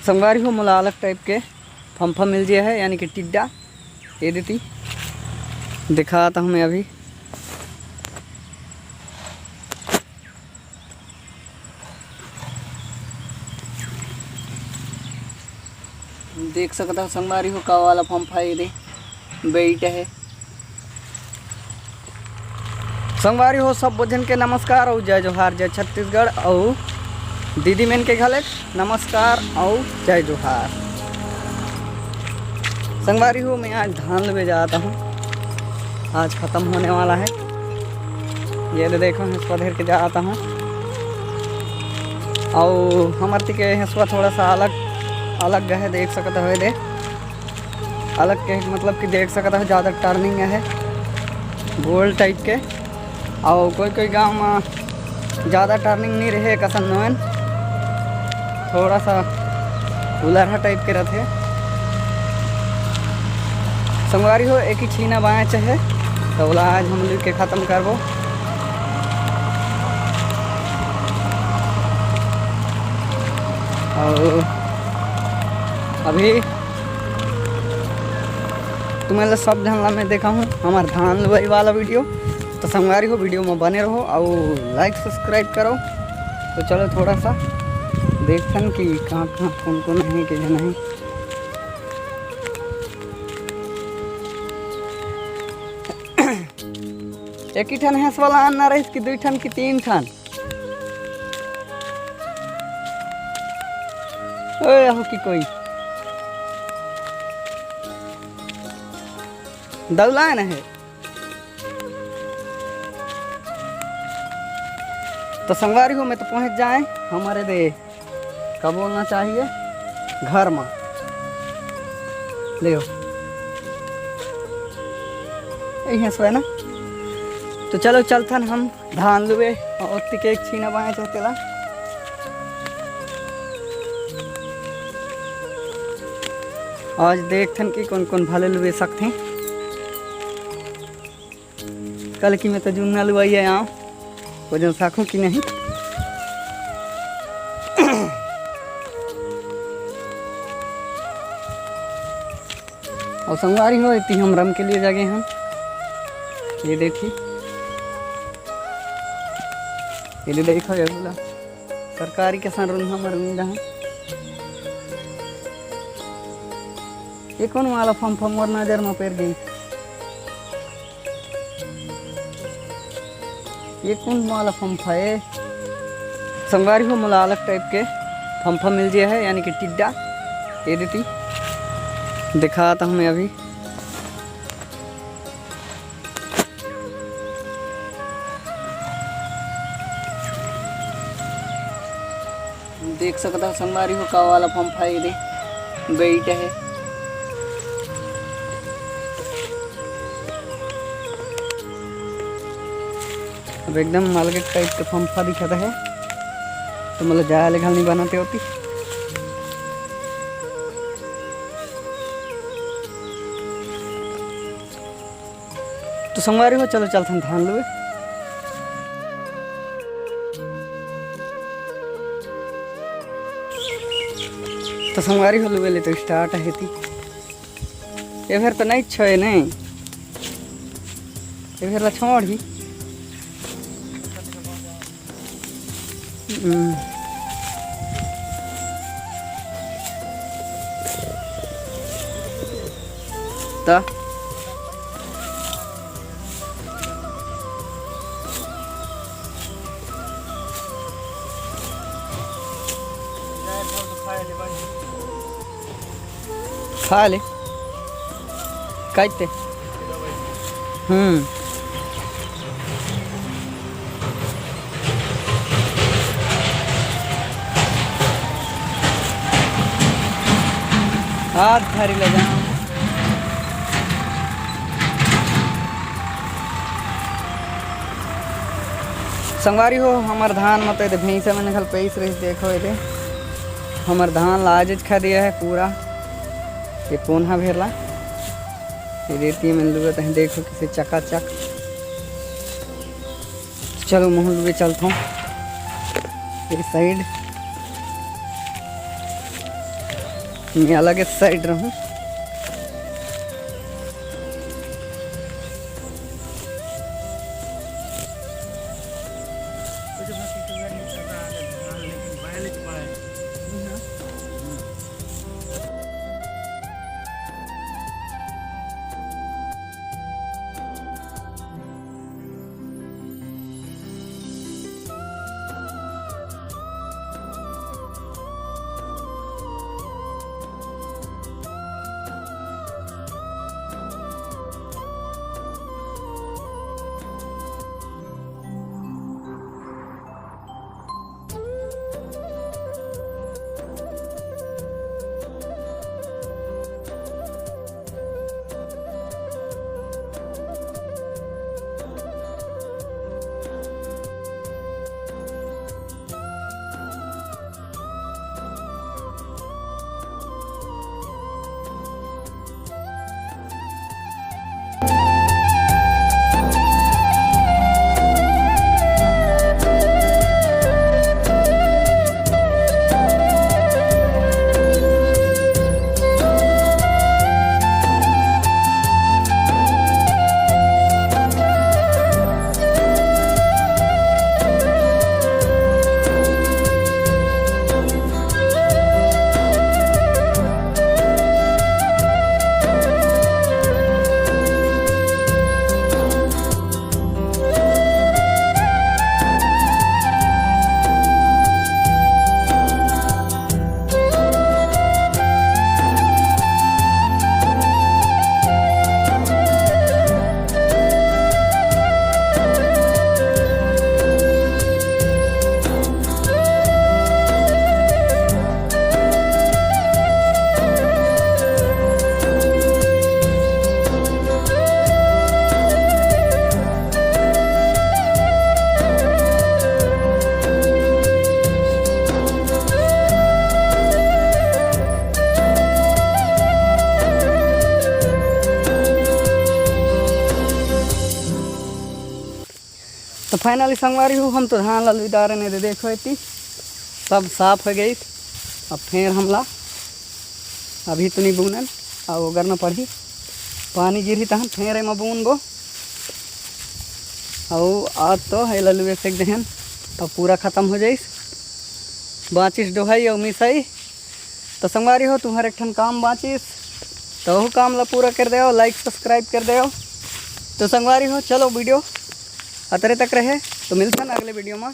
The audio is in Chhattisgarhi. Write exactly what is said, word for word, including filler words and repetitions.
संगवारी हो, मोला अलग type के फम्फा मिल गया है, यानी कि टिड्डा। ये देती दिखाता हूँ मैं अभी। देख सकता हो संगवारी हो, का वाला फम्फा ये दे बेइट है। संगवारी हो, सब झन के नमस्कार अउ जय जोहार, जय छत्तीसगढ़। अउ दीदी मन के घले नमस्कार अउ जय जोहार। संगवारी हो, मैं आज धान लेवे जाता हूँ, आज खत्म होने वाला है। ये दे देखो, हेसुवा धर के जाता हूँ। अउ हमर ती के हेसुवा थोड़ा सा अलग, अलग है, देख सकता हो दे। अलग के मतलब कि देख सकता हो, ज़्यादा turning है, गोल type के। अउ कोई कोई गांव में ज़्यादा turning नहीं रहे, कसन नोन थोड़ा सा उलरहा type के रहते। संगवारी हो, एक ही छीना बाँचे हे, तो ओला आज हम लोग के खत्म करबो। अउ अभी तुमन ला सब झन ला मैं देखाहूँ हमर धान लुवई वाला video। तो संगवारी हो, video में बने रहो अउ like subscribe करो। तो चलो थोड़ा सा देखथन कि कहाँ कहाँ कौन कौन है कि नहीं। एक ही ठन हेसुवा ला आनना रहिस कि दुई ठन कि तीन ठन? ओए, आहो कि कोई दौलान है। तो संगवारी हो, मैं तो पहुँच जाए हमारे दे, का बोलना चाहिए, घर में। ले हो, यही हेसुवा ना। तो चलो चलथन हम धान लुवे, अउ ओती के एक छीना बाँचे हे तेला। आज देखथन कि कौन कौन भले लुवे सकथे। कल की मैं तो जुन्ना लुवाई है यहाँ, वजन साखू की नहीं। अउ संगवारी हो, इतनी हम रम के लिए जागे हम। ये देखी, ये दे देखो, ये बोला सरकारी के सन रुंधा मरुंधा है। ये कौन वाला फम्फा मोर नजर में पेर गई? ये कौन वाला फम्फा है? संगवारी हो, मोला अलग type के फम्फा मिल गया है, यानी कि टिड्डा। ये देती दिखाता हूँ मैं अभी। देख सकता हो संगवारी हो, का वाला फम्फा ये दे बेइट है। अब एकदम अलगे type के फम्फा दिखत है, तो मतलब जाए ले घल नहीं बनाते होती। तो संगवारी हो, चलो चलथन धान लुए। तो संगवारी हो, लुए ले तो start है ती। ये फिर तो नहीं छोए नहीं, ये फिर ला छोड़ ही। हम्म। त खा ले। काइते। हम्म। हाथ धरी ले जाऊं। संगवारी हो, हमर धान म तो एदे भैंसा मन घल पैस रहिस, देखो एदे। हमर धान ला आजेच खा दिया है पूरा। ये कोन्हा भेरला। ये रेती में लुए तहें देखो किसे चकाचक। चलो महूँ लुए चलथों ये side। मैं अलग साइड रहूँ। तो finally संगवारी हो, हम तो धान ला लुई डारेन, एदे देखो एती सब साफ हो गइस। अब फेर हमला अभी तो नहीं बुनन, अउ ओगरना पड़ही, पानी गिरही तहन फेर एमा बुनबो। अउ आज तो एला लुए सेक देहन, अब पूरा खत्म हो जाइस, बाँचिस डोहाई अउ मिसाई। तो संगवारी हो, तुम्हर एक ठन काम बाँचिस, तो ओहू काम ला पूरा कर देव, like subscribe कर देव। तो संगवारी हो, चलो video अतरे तक रहे, तो मिलथन अगले video मा।